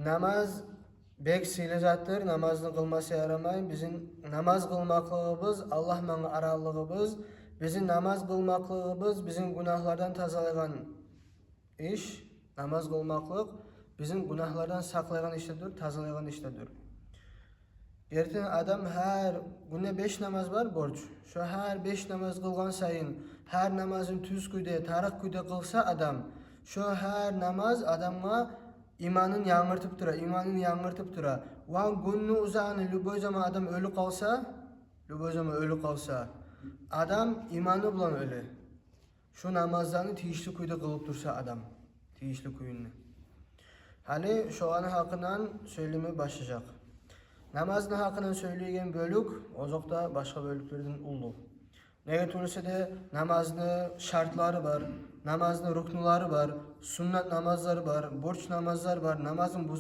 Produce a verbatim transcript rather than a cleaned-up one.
Намаз бек сыйлы затдыр, намазны къылмаса ярамай. Бизин намаз къылмакълыгъыбыз, Аллагь булан аралыгъыбыз, бизин намаз къылмакълыгъыбыз бизин гюнагьлардан тазалайгъан иш. Намаз къылмакълыкъ бизин гюнагьлардан сакълайгъан ишдир, тазалайгъан ишдир. Гертиден, адам гьар гюнде беш намаз бар борч. Шо гьар беш намаз къылгъан сайын, гьар намазын тюз кюйде, тарыкъ кюйде къылса адам, шо гьар намаз адамгъа иманын янгыртып тура, иманын янгыртып тура. Ва гюнню узагъына любой заман адам оьлюп къалса, любой заман оьлюп къалса, адам иманы булан оьле. Шо намазланы тийишли кюйде къылып турса адам, тийишли кюйде. Гьали шоланы гьакъындан сёйлеме башлажакъ. Намазны гьакъындан сёйлейген бёлюк озокъда башгъа бёлюклерден уллу. Неге тюгюл эсе де, намазны шартлары бар, намазны рукнулары бар, суннат намазлары бар, борч намазлар бар. Намазны буза